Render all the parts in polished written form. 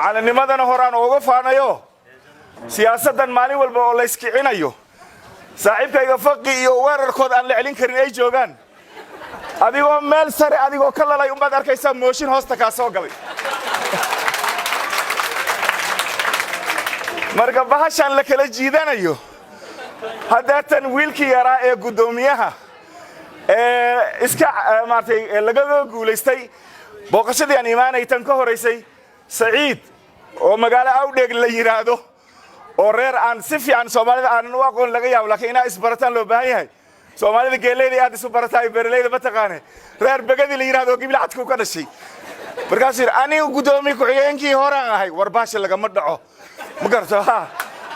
Macallinnimadana horaan ooga faanayo. Siyaasaddan maalin walba oo layskicinayo, saaxiibkayga Faqi iyo weerarkood aan la celin karin ay joogaan, adigoo meel sare adigoo ka lalay umbaad arkaysaa mooshin hoosta kaa soo galay. Marka bahashaan la kala jiidanayo, haddaatan wiilkii yaraa ee guddoomiyaha ee iska maaragtay lagaga guulaystay booqashadii aan imaanay tan ka horaysay, Saciid oo magaalo Awdheeg la yidhaahdo, oo reer aan si fiican Soomaalida aanan u aqoon laga yaabo, laakiin inaa isbarataan loo baahan yahay. Soomaalida geeleyda aad isu barataa, beeraleyda ma taqaane. Reer Begadi la yidhahdo oo Gibilcadku ka dhashay. Markaasuu yidhi, "Anigu guddoomiye ku-xigeenkii horaan ahay." War baasha lagama dhaco, ma garato? Ha,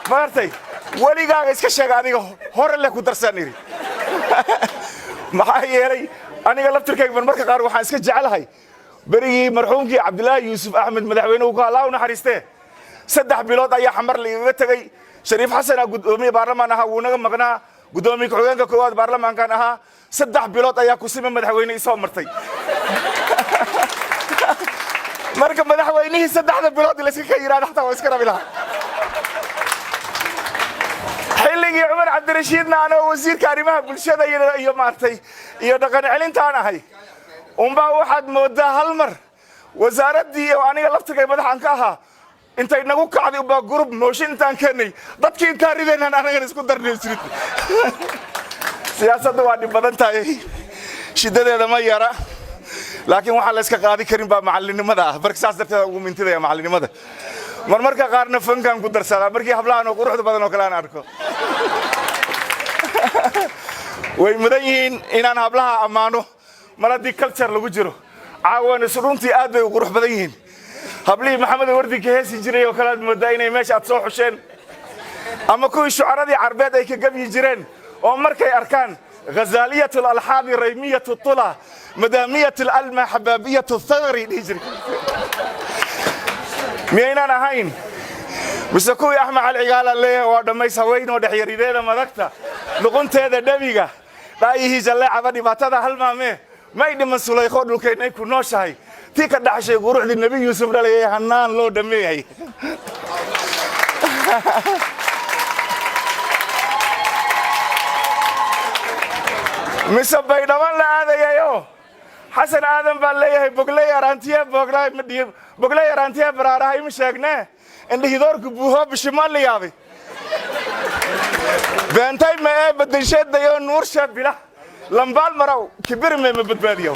ma gartay? Weligaaga iska sheega, adiga hore leh ku darsaan idhi. Maxaa yeelay, aniga laftirkayga marmarka qaar waxaan iska jecelahay berigii marxuumkii Cabdilaahi Yuusuf Axmed madaxweynuhu ku, Allah u naxariistee, 3 bilood ayaa Xamar laigaga tegey. Shariif Xasana guddoomiye baarlamaan ahaa, wuu naga maqnaa. Guddoomiye ku-xigeenka koowaad baarlamaankan ahaa. 3 bilood ayaa kusima madaxweyne isoo martay. Marka madaxweynihii 3da bilood layska ka yidhahda xataa waa iska rabi lahaa. Xilligii Cumar Cabdirashiidna anoo wasiirka arrimaha bulshada iyo maaragtay iyo dhaqan celintaan ahay unbaa waxaad moodaa hal mar wasaaraddii oo aniga laftigay madaxan ka ahaa intay nagu kacday unbaa gurub mooshin intaan keenay, dadkii intaan ridaynan anagana isku darnay jirin. Siyaasadda waa dhib badan tahay, shiddadeeda ma yara, laakiin waxaan la iska qaadi karin baa macallinimada ah. Marka saas darteed ugu mintidaya macallinimada. Marmarka qaarna fankaan ku darsadaa markii hablahan oo quruxda badan oo kale aan arko. Way mudan yihiin inaan hablaha ammaano mar haddii culture lagu jiro. Caawan isu runtii aad bay u qurux badan yihiin. Hablihii Maxamed Wardi ka heesi jiray oo kale aad moodaa inay meesha aad soo xusheen, ama kuwii shucaradii Carbeed ay ka gabyi jireen oo markay arkaan ghazaaliyat alalxaadi, raymiyat tula, madaamiyat alalma, xabaabiyat thagri dhihi jiray, miyaynaan ahayn? Mise kuwii Axmed Cali Cigaala leeyahay, waa dhammays haweenoo dhexyarideeda madagta, luqunteeda dhabiga, dhaayihii jalleecaba, dhibaatada halmaamee, may dhiman Sulaykho dhulkaynay ku nooshahay, tii ka dhaxshay quruxdii Nebi Yuusuf dhalayay, hanaan loo dhammeeyahay. Mise Baydhaban la aadayayo Xasan Aadan baa leeyahay, bogley araantiye boglaay ma dhiib, bogley araantiye baraarahay, ma sheegnee, indhihidoorku buuhoo bishimaan la yaabay, beentay ma ee bedelsheedayo nuursha bila lambaal maraw kibirme ma badbaadiyo.